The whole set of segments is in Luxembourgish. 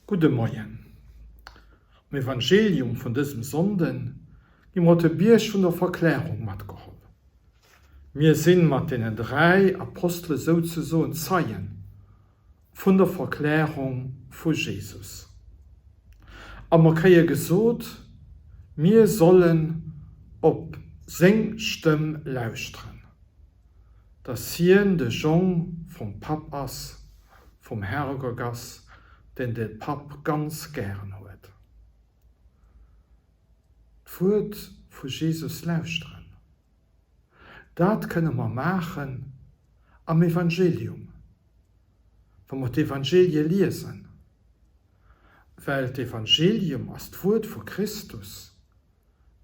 Gudde Moien. Am Evangelium vun dësem Sonnde gi mer op de Bierg vun der Verklärung matgeholl. Mir sinn mat deenen 3 Apostele souzesoen Zeien vun der Verklärung vu Jesus. A mer kréie gesot, mir sollen op seng Stëmm lauschteren. Dass hien de Jong vum Papp ass, vum Herrgott ass, deen de Papp ganz gären huet. D'Wuert vu Jesus lauschteren, dat kënne mer maachen am Evangelium, wa mer d'Evangelie liesen, well d'Evangelium ass d'Wuert vu Christus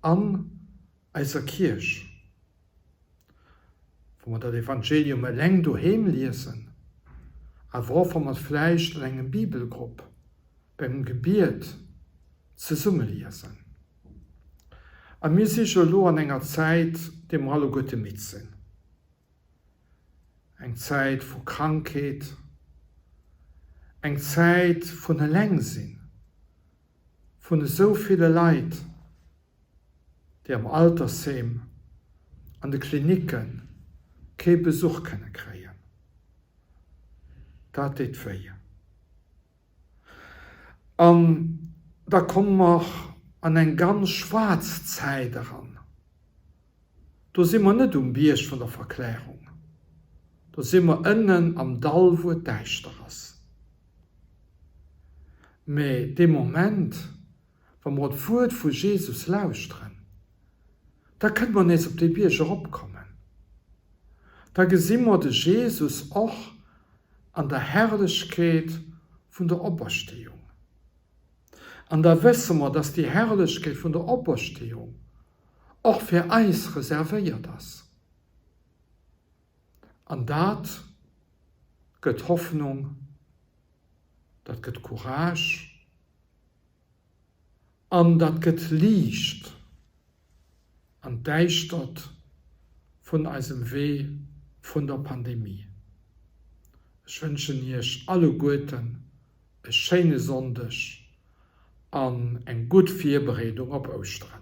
an eiser Kierch. Wa mer dat Evangelium eleng doheem liesen, awer och wa mer et vläicht an engem Bibelgrupp beim Gebiet zesumme liesen. A mir si jo elo an enger Zäit, déi mer alleguerte midd sinn. Eng Zäit vu Krankheet, eng Zäit vun Elengsinn, vun esou ville Leit, déi am Altersheem, an de Klinicke kee Besuch kënne kréien. Dat deet wéi. An da komme mer an eng ganz schwaarz Zäit eran. Do si mer net um Bierg vun der Verklärung, do si mer ënnen am Dall, wou et däischter ass. Mä dee Moment, wa mer d'Wuert vu Jesus lauschteren, da kënne mer nees op dee Bierg eropkommen. Da gesi mer de Jesus och an der Herrlechkeet vun der Opersteeung. An da wësse mer, dass déi Herrlechkeet vun der Opersteeung och fir eis reservéiert ass. An dat gëtt Hoffnung, dat gëtt Courage. An dat gëtt Liicht an d'Däischtert vun eisem Wee vun der Pandemie. Ech wënschen Iech alleguerten e schéine Sonndeg an eng gutt Virbereedung op Ouschteren.